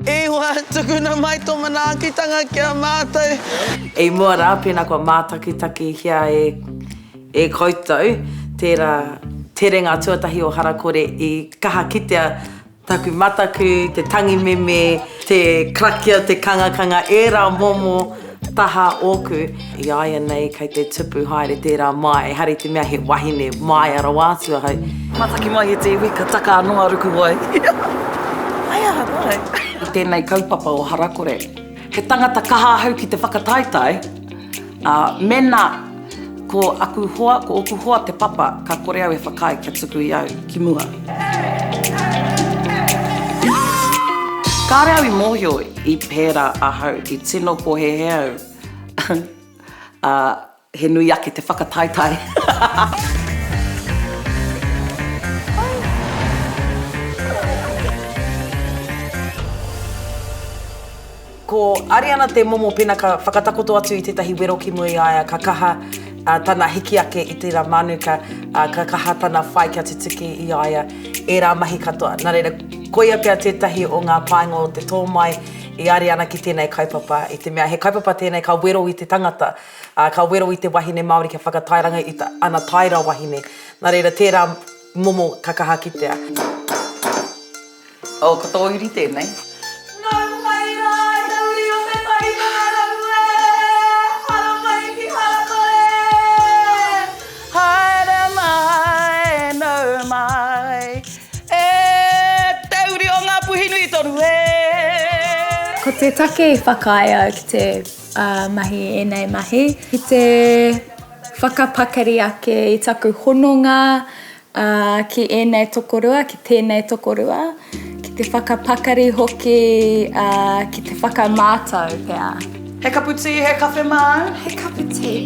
E hoa, tukuna mai tō manaakitanga ki a mātou. I mua rā, pēnā kua mātakitakihia e, e koutou tērā terenga tuatahi o Harakore i kaha kitea taku mataku, te tangi meme, te karakia, te kangakanga, ērā momo taha ōku. I āianei kei te tupu haere tērā māia, ehara i te mea he wahine māia rawa atu ahau. Mataki mai e te iwi, ka taka anō a Rukuwai. Hei aha noa. I tēnei kaupapa o Harakore, he tangata kaha ahau ki te whakataetae, ā, mēnā ko aku hoa, ko ōku hoa te papa, ka kore au e whakaae kia tuku i au ki mua. Kāre au i mōhio i pērā ahau, i tino pōhēhē au, ā, he nui ake te whakataetae. Ko Ariana te momo pena ka whakatakoto atu i tētahi wero ki mua i a ia, ka kaha tana hiki ake i tērā mānuka, ka kaha tana whai kia tutuki i a ia ērā mahi katoa. Nā reira, koia pea tētahi o ngā painga o te tō mai i Ariana ki tēnei kaupapa, i te mea he kaupapa tēnei ka wero i te tangata, ka wero i te wahine Māori kia whakatairanga i ana taera wahine. Nā reira, tērā momo ka kaha kitea. Oh, ko tō uri tēnei. Nau mai rā e te uri o te tai tokerau e, haramai ki Harakore. Haere mai, nau mai, e te uri o Ngā Puhinui tonu e. Ko te take i whakaae au ki te mahi ēnei mahi, ki te whakapakari ake i taku hononga Ā, ki ēnei tokorua, ki tēnei tokorua, ki te whakapakari hoki, ā, ki te whakamātau pea. He kapu tī, he kawhe māu? He kapu tī.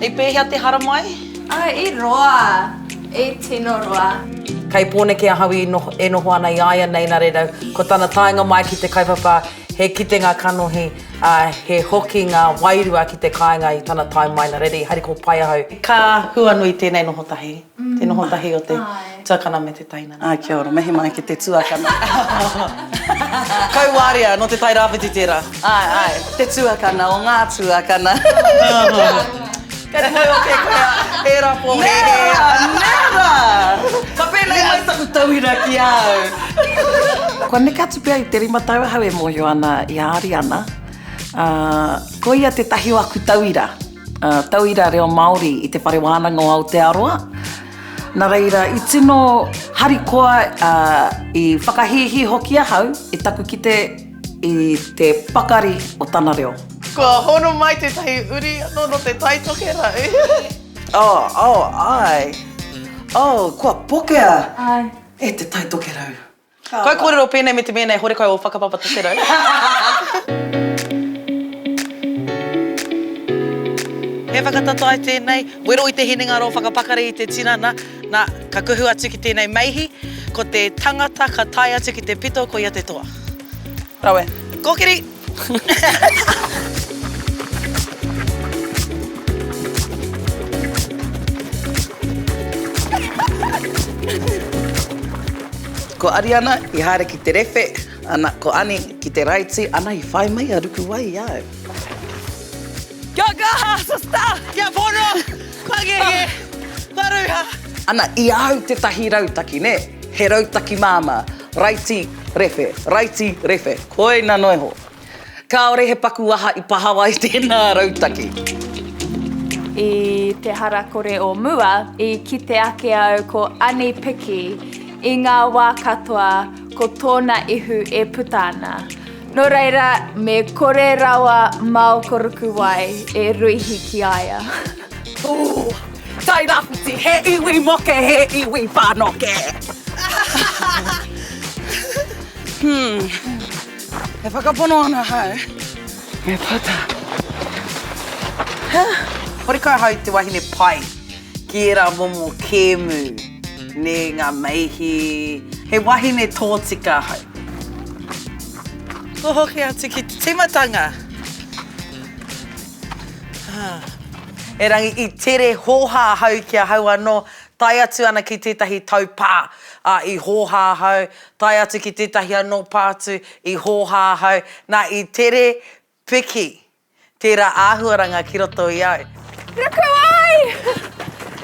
I pēhea te haramai? Ā, i roa, i tino roa. Kei Pōneke ahau i noho, e noho ana i āianei, nā reira, ko tana taenga mai ki te kaupapa, he kitenga kanohi, ā, he hokinga wairua ki te kāinga i tana tae mai, nā reira i hariko pai ahau. Ka huanui tēnei noho tahi. Te noho tahi o te tuakana me te teina. Ā, kia ora, mihi mai ki te tuakana. Kauāria, nō Te Tai Rāwhiti tērā. Āe, āe, te tuakana o ngā tuakana. Kei te mōhio kē koe a ērā pōhēhē. Nē rā, nē rā! Ka pēnei mai taku tauira ki a au. Kua neke atu pea i te 5 tau ahau e mōhio ana i a Ariana, ā, ko ia tētahi o aku tauira. Tauira reo Māori i Te Whare Wānanga o Aotearoa. Nā reira, i tino harikoa, i whakahīhī hoki ahau i taku kite i te pakari o tana reo. Kua hono mai tētahi uri anō nō Te Tai Tokerau. Oh, oh, āe. Oh, kua pokea e Te Tai Tokerau. Kau kōrero pēnei me te mēnei horekau o whakapapa tokerau. He whakatatae tēnei, wero i te hinengaro, whakapakari i te tinana, nā, ka kuhu atu ki tēnei meihi, ko te tangata ka tae atu ki te pito ko ia te toa. Rawe. Kōkiri! Ko Ariana i haere ki te rewhe, ana, ko Ani ki te raiti, ana i whai mai a Rukuwai i a au. Kia kaha, sister! Kia pono! Kua ngenge! Kua ruha! Ana, i a au tētahi rautaki, nē? He rautaki māmā. Raiti, rewhe, raiti, rewhe. Koina noa iho. Kāore he paku aha i pahawa i tēnā rautaki. I te harakore o mua, i kite ake au ko Ani Piki i ngā wā katoa ko tōna ihu e puta ana. Nō reira, me kore rawa mao korukuwai e ruihi ki a ia. Ooh, Tairāwhiti, he iwi moke, he iwi whanoke. Hmm. E whakapono ana ahau, me puta. Horekau ahau i te wahine pai ki ērā momo kēmu, nē, ngā meihi. He wahine tōtika ahau. Kua hoki atu ki te tīmatanga. Erangi i tere hōhā ahau ki ahau anō, tae atu ana ki tētahi taupā. ā, i hōhā ahau, tae atu ki tētahi anō pātū, i hōhā ahau, nā, i tere piki tērā āhuaranga ki roto i au. Ruku ai!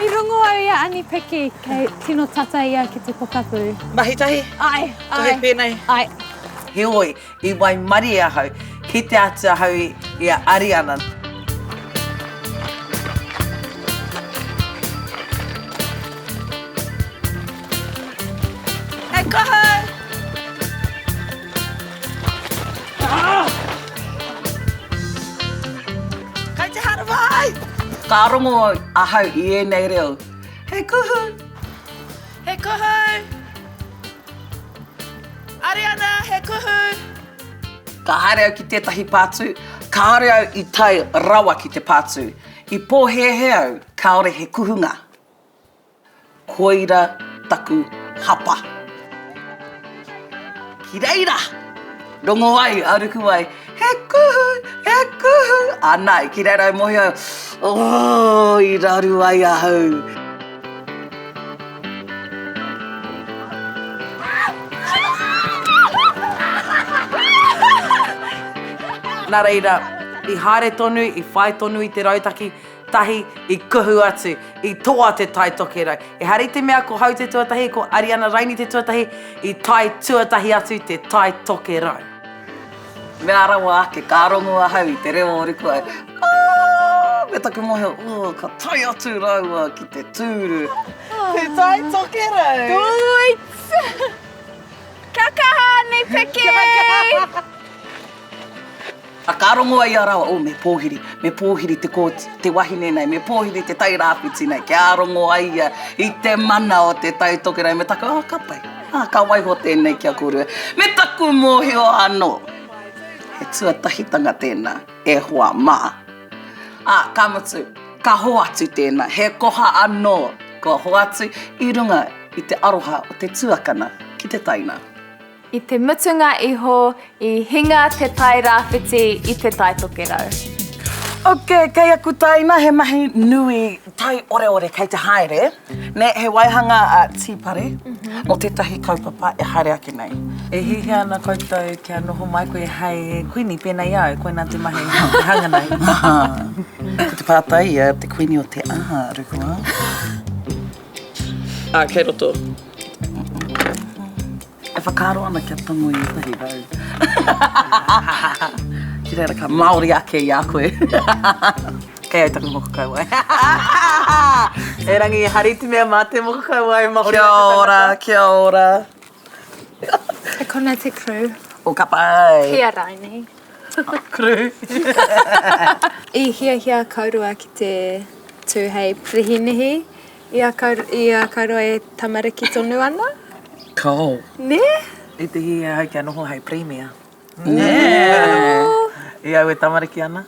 I rongo au i a Ani Piki, kei tino tata ia ki te pokapū. Mahi tahi? Ae, ae. Tohe pēnei? Ae. Heoi, i waimarie ahau, kite atu ahau i a Ariana. Hei kaha! Kei te haramai! Ka rongo ahau i ēnei reo, He kuhu! He kuhu! Ariana, he kuhu! Ka haere au ki tētahi pātū, kāore au i tae rawa ki te pātū. I pōhēhē au kāore he kuhunga. Koira taku hapa. Ki reira! Rongo ai a Rukuwai, He kuhu! He kuhu! Ana, ki reira e mōhio au, oh, i raru ai ahau. Nā reira, i haere tonu, i whai tonu i te rautaki, tahi i kuhu atu, i toa te Tai Tokerau. Ehara i te mea ko Hau te tuatahi, ko Ariana Raini te tuatahi, i tae tuatahi atu te Tai Tokerau. Mea rawa ake, ka rongo ahau i te reo o Rukuai, Aah! Me taku mōhio, oh, ka tae atu rāua ki te tūru. Te Tai Tokerau! Tūits! Kia kaha, Ani Piki! Kia kaha! A ka rongo ai a rawa, oh, me pōhiri, me pōhiri te kōti, te wahine nei, me pōhiri te Tai Rāwhiti nei, kia rongo ai ia i te mana o te Tai Tokerau, me taku, oh, ka pai, ah, ka waiho tēnei ki a kōrua. Me taku mōhio anō, he tuatahitanga tēnā, e hoa mā. Ā, ka mutu, ka hoatu tēnā, he koha anō kua hoatu i runga i te aroha o te tuakana ki te taina. I te mutunga iho, i hinga Te Tai Rāwhiti i Te Tai Tokerau. Ok, kei aku taina he mahi nui taioreore kei te haere, ne, he waihanga a Tīpare mō tētahi kaupapa e haere ake nei. E hiahia ana koutou kia noho mai koe hei kuini pēnei i a au, koinā te mahi te hanga nei. Ko te pātai ia, te kuini o te aha, Rukua? Ā, kei roto. E whakaaro ana kia tango i ētahi rau. Ki reira ka Māori ake i a koe. Kei au taku moko kauae. Erangi, ehara i te mea mā te moko kauae Māori Kia ora, kia ora. Kei konei te crew. O ka pai. Ki a Raini. Crew. I hiahia kaurua ki te tū hei pirihinihi I a kaurua e tamariki tonu ana? Kao. Nē? I te hiahia ahau kia noho hei Pirimia. Nē? I au e tamariki ana.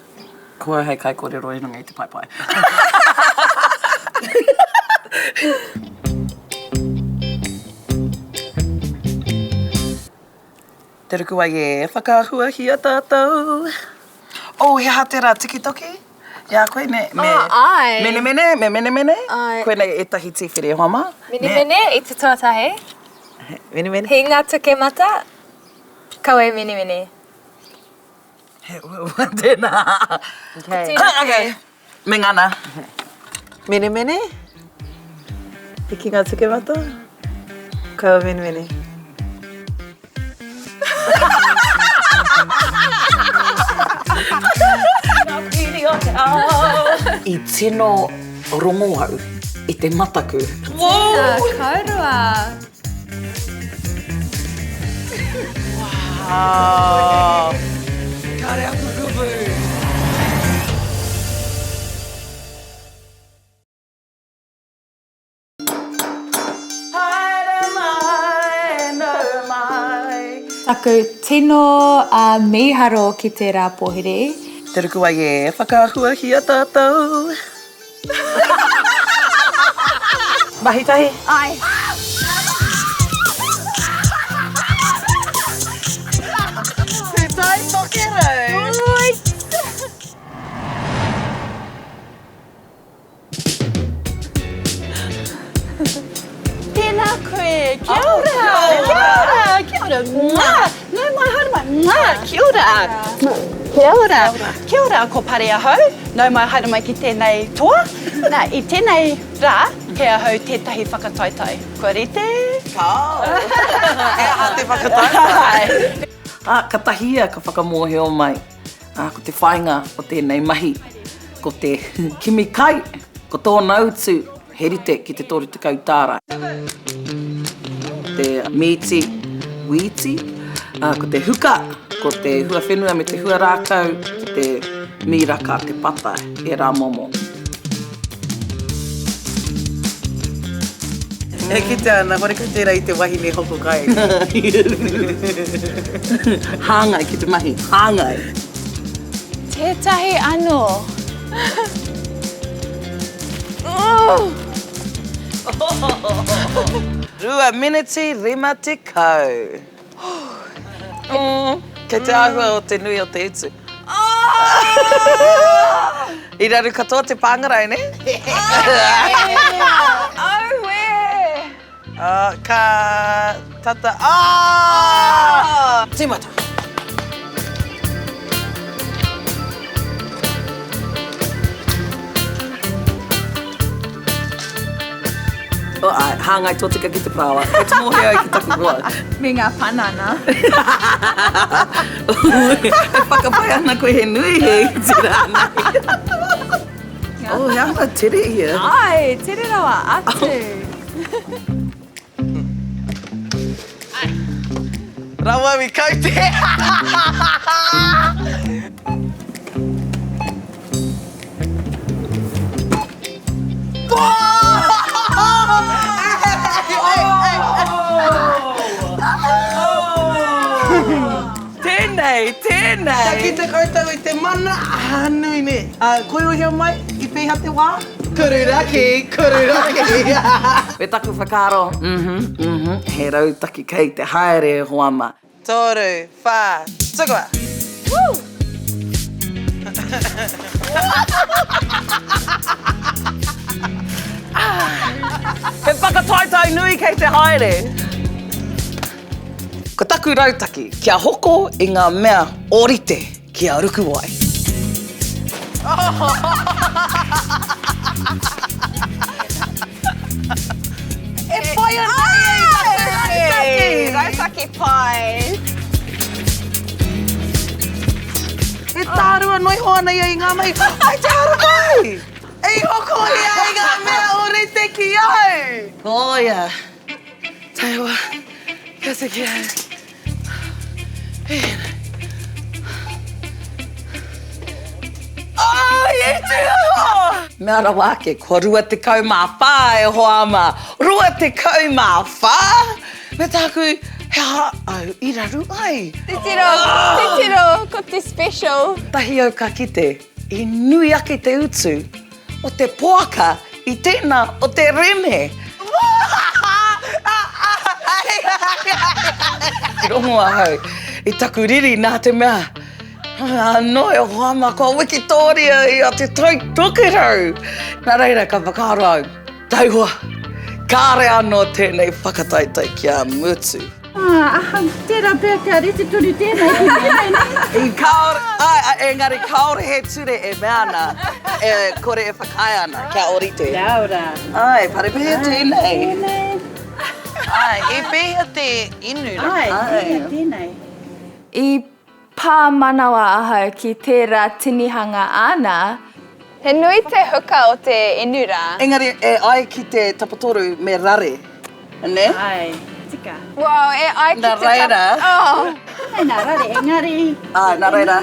Ko au hei kaikorero i runga i te paepae. Te Rukuwai e whakahuahia tātou. Oh, he aha tērā tikitoki? I a koe, me, me, Oh, āe. menemene, me menemene? Āe. Koinei ētahi tīwhiri e hoa mā. Menemene i te tuatahi. Menemene. He ngā tukemata, kaua e menemene. He uaua tēnā. Okay. Okay. Me ngana. Menemene? Hiki ngā tukemata? Kaua menemene. I tino rongo au i te mataku. Tēnā kaurua. Wow. Kare aku kupu. Haere mai, nau mai. Taku tino mīharo ki tērā pōhiri. Te Rukuwai e whakahuahia tātou. Mahi tahi? Ae. Te Tai Tokerau! Ui! Tēnā koe, kia ora! ora! Kia ora! Kia ora, ko Pare ahau. Nau mai haere mai ki tēnei toa. Nā, i tēnei rā, kei ahau tētahi whakataetae. Kua rite? Kāo! He aha te whakataetae? Ā, katahi ia ka whakamōhio mai, ā, ko te whāinga o tēnei mahi, ko te kimi kai, ko tōna utu, He rite ki te 30 tāra. Te mīti wīti, ko te huka, ko te huawhenua me te huarākau, ko te mīraka, te pata, ērā momo. E kitea ana, horekau tērā i te wahine hoko kai. Hāngai ki te mahi, hāngai. Tētahi anō. 2 miniti 50. Kei te āhua o te nui o te utu. I raru katoa te pāngarau, nē? Auē! Ka tata, ah! Tīmata! Oh, āe, hāngai tōtika ki te parāoa. Kei te mōhio au ki taku hoa. Me ngā panana. E whakapae ana koe he nui he iti rānei. Oh, he aha tere ia. Āe, tere rawa atu. Rawa au i kaute. Tēnei, tēnei. Ka kite koutou i te mana, ah, nui nē. Kōrerohia mai, i pēhea te wā? Kururaki, kururaki. Me taku whakaaro, mhm, mhm, he rautaki kei te haere e hoa ma. Toru, wha, tukua! Woo! He whakataetae nui kei te haere. Ko taku rautaki, kia hoko i ngā mea ōrite ki a Rukuwai. E pai ana ia i taku rautaki! Rautaki pai! E tārua noa iho ana ia i ngā mahi. Ai te haramai! I hoko ia i ngā mea ōrite ki au! Koia! Taihoa, kia tiki au. Oh, e te aho! Mea rawa ake, kua 24 e hoa ma. 24? Me tāku, he aha au i raru ai? Titiro, titiro, ko te special. Tahi au ka kite, i nui ake te utu o te poaka i tēnā o te reme. I rongo ahau i taku riri nā te mea, anō e hoa mā, kua wikitōria ia te Tai Tokerau. Nā reira ka whakaaro au, taihoa, kāre anō tēnei whakataetae kia mutu. Aha, tērā pea kia rite tonu tēnei ki tēnei, nē? I kāore, āe, āe, engari kāore he ture e mea ana, e kore e whakaae ana kia ōrite. Kia ora. Āe, parepehea tēnei. Tēnei. Āe, i pēhea te inu rā? Āe, pēhea tēnei. I Pā manawa ahau ki tērā tinihanga āna. He nui te huka o te inu rā. Engari e ai ki te tapatoru me rare, ne? Ae, tika. Wow, e ai ki te Na reira. Oh. Ae, na rare, engari. Ae, na reira.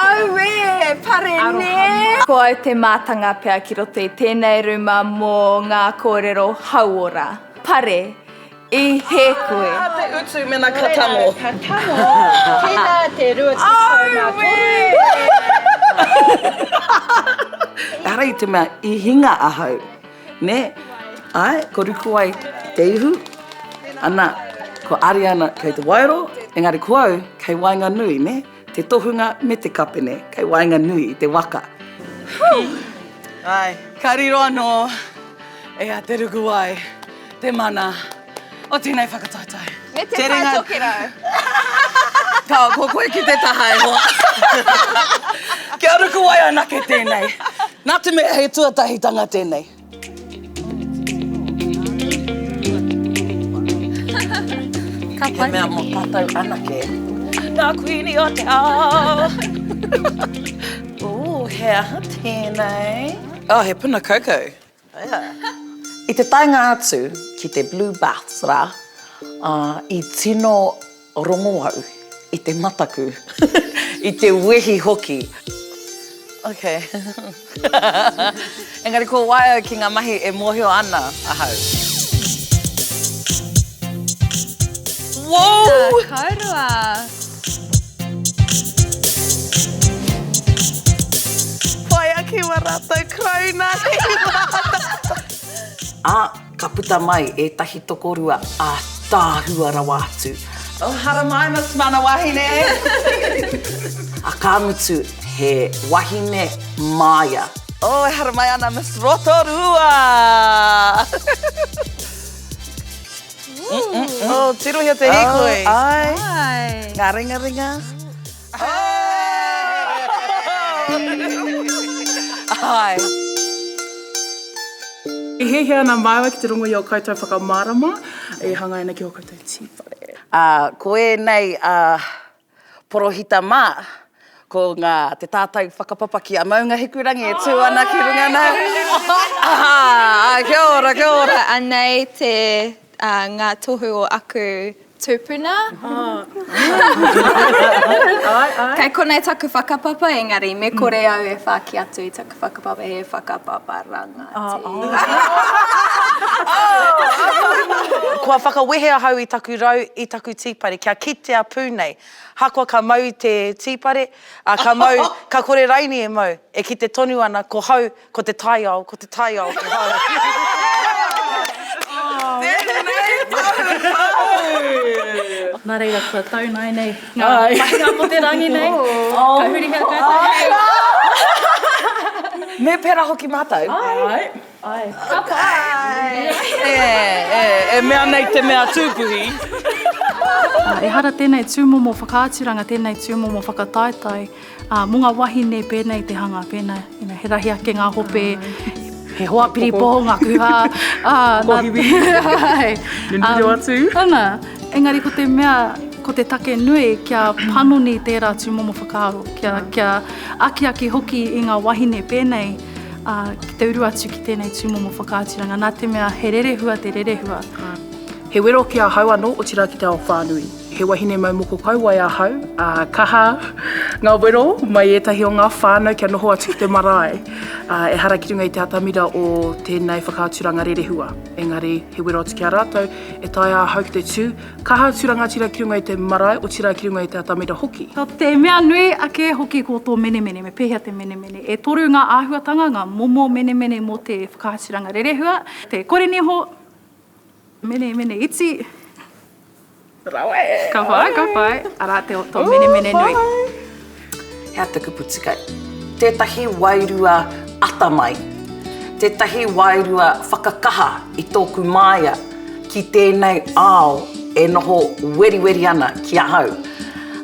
Auē, pare nē! Ko au te mātanga pea ki roto i tēnei rūma mō ngā kōrero hauora. Pare, I hē koe. Aha te utu mena ka tango. Mena ka tango, tēnā te 23. Ehara i te mea i hinga ahau, nē? Āe, ko Rukuwai te ihu, ana, ko Ariana kei te waero, engari ko au kei waenganui, nē? Te tohunga me te kapene kei waenganui i te waka. Āe. Ka riro anō e a Te Rukuwai te mana o tēnei whakataetae. Me te Tai Tokerau. Ka, ko koe ki te taha e hoa. Kia rukuwai anake tēnei. Nā te mea he tuatahitanga tēnei. Ka pai. He mea mō tātou anake. Ngā kuini o te ao. Ooh, he aha tēnei? Oh, he puna kaukau. I te taenga atu ki te Blue Baths rā, i tino rongo au i te mataku, i te wehi hoki. Ok. Engari ko wai au ki ngā mahi e mōhio ana ahau. Whoa! Tēnā kōrua! Whai ake wa ratou karauna ki mātou. Ā, ka puta mai ētahi tokorua ātaahua rawa atu. Oh, haramai Miss Mana Wahine! Ā, ka mutu, he wahine māia. Oh, e haramai ana Miss Rotorua! Oh, tirohia te hīkoi. Oh, ai. Ai. Ngā ringaringa. Ai. E hiahia ana māua ki te rongo i ō koutou whakamārama e hāngai ana ki ō koutou tīwhare. Ā, ko ēnei, ā, Porohita mā, ko ngā, te tātai whakapapa ki a Maunga Hikurangi e tū ana ki runga nā. Ā, kia ora, kia ora. Anei te, ngā tohu o aku tūpuna. Kei konei taku whakapapa, engari me kore au e whāki atu i taku whakapapa, he whakapapa rangatira. Kua whakawehe ahau i taku rau, i taku tīpare, kia kitea pū nei. Hakoa ka mau te tīpare, ā, ka mau, ka kore raini e mau, e kite tonu ana ko hau, ko te taiao, ko te taiao, ko hau. Tēnei tohu hou! Nā reira, kua tau nāianei ngā mahinga mō te rangi nei. Ka hurihia koutou hei. Me pērā hoki mātou. Āe. Āe. Ka pai! E mea nei te mea tūpuhi. Ehara tēnei tūmomo whakaaturanga, tēnei tūmomo whakataetae mō ngā wahine pēnei te hanga, pēnā, you know, he rahi ake ngā hope, he hoa piripoho ngā kuha. Kohiwi. Nunui atu. Ana, engari ko te mea, ko te take nui kia panoni tērā tūmomo whakaaro, kia, kia akiaki hoki i ngā wahine pēnei, ā, ki te uru atu ki tēnei tūmomo whakaaturanga, nā te mea he rerehua te rerehua. He wero ki ahau anō, otirā ki te ao whānui. He wahine mau moko kauae ahau, ā, kaha ngā wero mai ētahi o ngā whānau kia noho atu ki te marae. Ā, ehara ki runga i te atamira o tēnei whakaaturanga rerehua, engari he wero atu ki a rātou, e taea ahau ki te tū, Kaha atu rangatira ki runga i te marae, otirā ki runga i te atamira hoki. Ko te mea nui ake hoki ko tō menemene, me pēhea te menemene. E toru ngā āhuatanga, ngā momo menemene mō te whakaaturanga rerehua, te kore niho, menemene iti, Rawe! Ka whai, ka whai, arā te tō menemene nui. He aha te kupu tika? Tētahi wairua atamai, tētahi wairua whakakaha i tōku māia ki tēnei ao e noho weriweri ana ki ahau.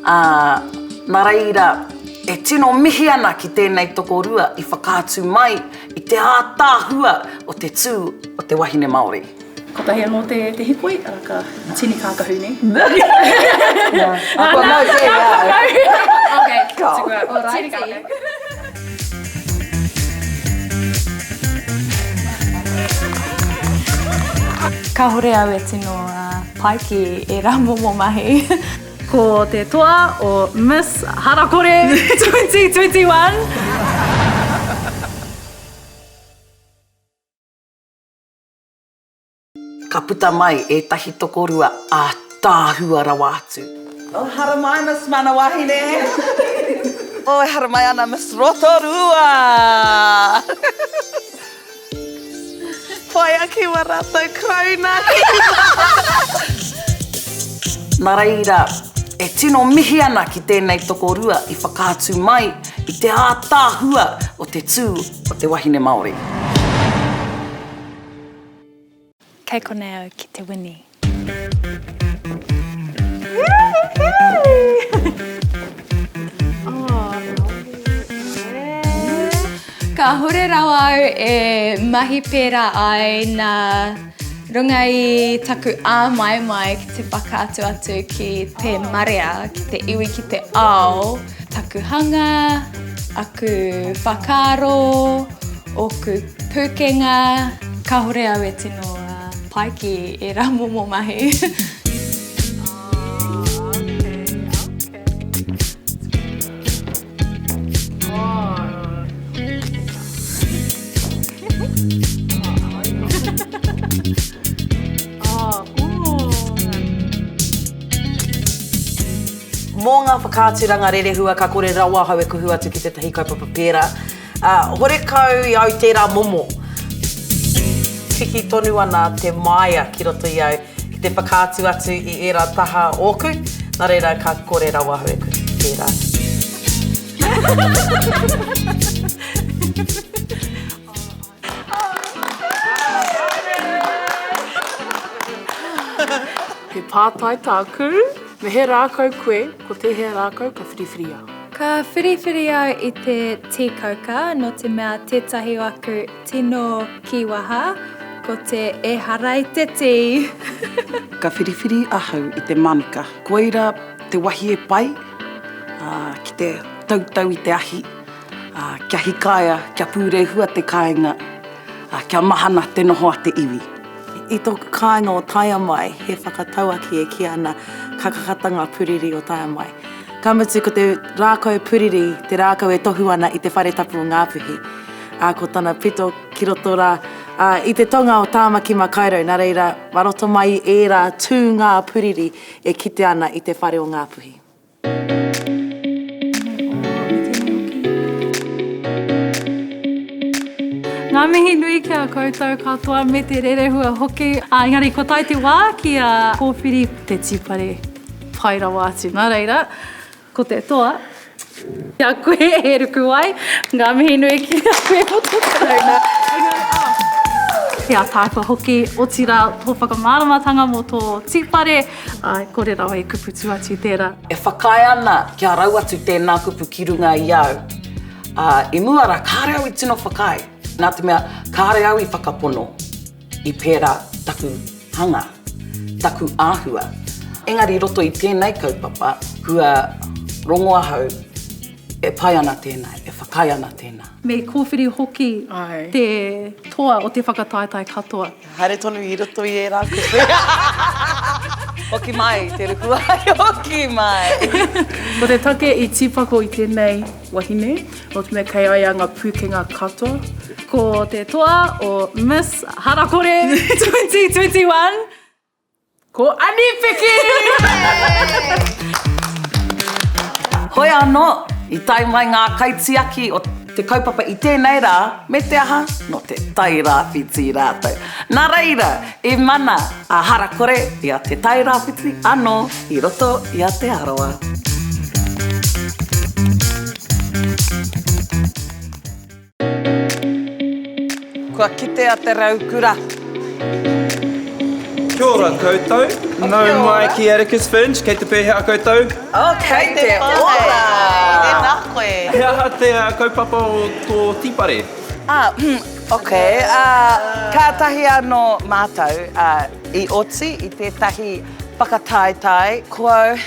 Ā, nā reira, e tino mihi ana ki tēnei tokorua i whakaatu mai i te ātaahua o te tū o te wahine Māori. Kotahi anō te, te hikoi, arā ka tini kākahu nei. Kua mau kē i a au. Okay, tukua. Tini kākahu. Kāhore au e tino pai ki ērā momo mahi. Ko te toa o Miss Harakore 2021. Ka puta mai ētahi tokorua ātaahua rawa atu. Oh, haramai Miss Mana Wahine! Oh, e haramai ana Miss Rotorua! Whai ake wa ratou karauna. Na reira, e tino mihi ana ki tēnei tokorua i whakaatu mai i te ātaahua o te tū o te wahine Māori. Kei konei au ki te wini. Kāhore rawa au e mahi pērā ai nā runga i taku āmaimai ki te whakaatu atu ki te marea, ki te iwi, ki te ao, taku hanga, aku whakaaro, ōku pūkenga. Kāhore au e tino pai ki ērā momo mahi. Mō ngā whakaaturanga rerehua ka kore rawa ahau e kuhu atu ki tētahi kaupapa pērā. Ā, horekau i au tērā momo. Piki tonu ana te māia ki roto i au ki te whakaatu atu i ērā taha ōku, nā reira ka kore rawa ahau e kuhu ki tērā. He pātai tāku, me he rākau koe, ko tēhea rākau ka whiriwhiria? Ka whiriwhiri au i te tī kauka, nō te mea tētahi o aku tino kīwaha, ko te ehara i te tī. Ka whiriwhiri ahau i te manuka. Koira te wahi e pai ki te tautau i te ahi, kia hikaia, kia pūrehua te kāinga, kia mahana te noho a te iwi. I tōku kāinga o Taiamai, he whakatauaki e kī ana, ka kakata ngā puriri o Taiamai. Ka mutu ko te rākau puriri te rākau e tohu ana i te whare tapu o Ngāpuhi, ā, ko tana pito ki roto rā, ā, i te tonga o Tāmaki Makaurau, nā reira, mā roto mai i ērā tūnga puriri e kite ana i te whare o Ngāpuhi. Ngā mihi nui ki a koutou katoa me te rerehua hoki. Ā, engari kua tae te wā kia kōwhiri te tīpare pai rawa atu. Nā reira, ko te toa, ki a koe e ruku ai. Ngā mihi nui ki a koe mō tō karauna. He ataahua hoki, otirā tō whakamāramatanga mō tō tīpare. Āe, kore rawa e kupu tu atu tērā. E whakaae ana kia rau atu tēnā kupu ki runga i au. Ā, i mua rā kāre au i tino whakaae, nā te mea kāre au i whakapono i pērā taku hanga, taku āhua. Engari i roto i tēnei kaupapa, kua rongo ahau e pai ana tēnā, e whakaae ana tēnā. Me kōwhiri hoki te toa o te whakataetae katoa. Haere tonu i roto i ērā kupu. Hoki mai te ruku ai, hoki mai. Ko te take i tīpako i tēnei wahine, nō te mea kei a ia ngā pūkenga katoa. Ko te toa o Miss Harakore 2021. Ko Ani Piki! Hoi anō, i tae mai ngā kaitiaki o te kaupapa i tēnei rā, me te aha, nō Te Tairāwhiti rātou. Nā reira, i mana a Harakore i a Te Tairāwhiti anō i roto i a Te Arawa. Kua kitea te raukura. Kia ora koutou. Nau mai ki Atticus Finch. Kei te pēhea koutou? Oh, kei te ora! Tēnā koe. He aha te kaupapa o tō tīpare? Ah, ok. Kātahi anō mātou i oti i tētahi whakataetae, ko au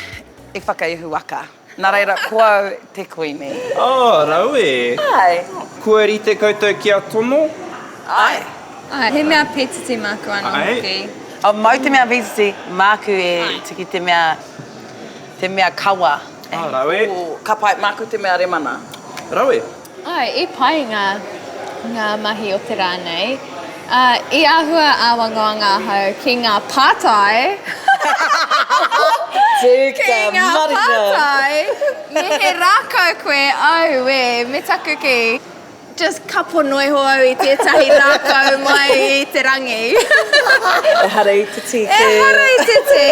i whakaihuwaka. Nā reira, ko au te kuini. Oh, rawe! Āe. Kua rite koutou kia tono? Āe. Āe, he mea pētiti māku anō hoki. Oh, mau te mea pētiti, māku e tiki te mea, te mea kawa. Oh, rawe. Ka pai, māku te mea remana. Rawe. Āe, i pai ngā, ngā mahi o te rā nei. Ā, i āhua āwangawanga ahau ki ngā pātai. Tika Ki ngā marika. pātai, me he rākau koe, auē, me taku kī, just kapo noa iho au i tētahi rākau mai i te rangi. Ehara i te tī kē. Ehara i te tī.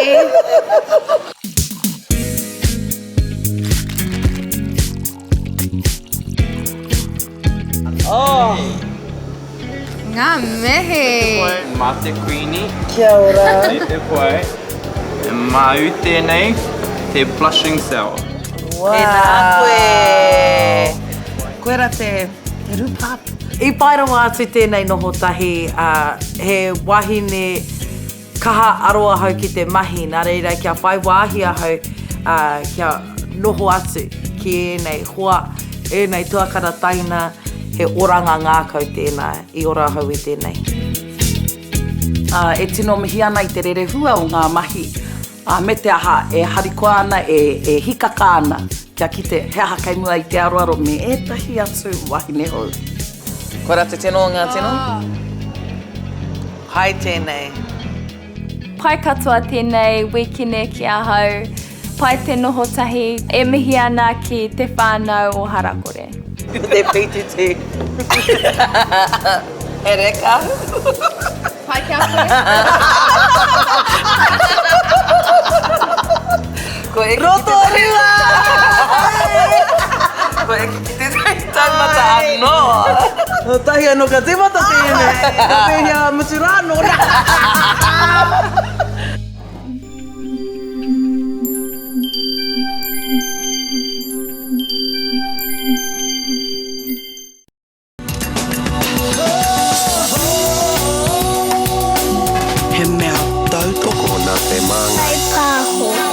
Oh. Ngā mihi! Mā te Kuini. Kia ora. Nei te pai. Māu tēnei, te blushing sour. Wow. Tēnā koe. Koira te, te rūpāpu. I pai rawa atu tēnei noho tahi, ā, he wahine kaha aro ahau ki te mahi, nā reira kia whai wāhi ahau, ā, kia noho atu ki ēnei hoa, ēnei tuakana taina, he oranga ngākau tēnā, i ora ahau i tēnei. Ā, e tino mihi ana i te rerehua o ngā mahi, ā, me te aha, e harikoa ana, e, e hikaka ana, kia kite he aha kei mua i te aroaro me ētahi atu wahine hou. Koira te tino o ngā tino. Hai tēnei. Pai katoa tēnei wīkene ki ahau. Pai te noho tahi. E mihi ana ki te whānau o Harakore. Ko te pītiti. He reka. Pai ki a koe. Ko eke Rotorua! Ko eke ki te taumata anō. Tahi anō ka tīmata tēnei. Ka pēhea mutu rā anō. He mea tautoko nā te Māngai. Kaipāho.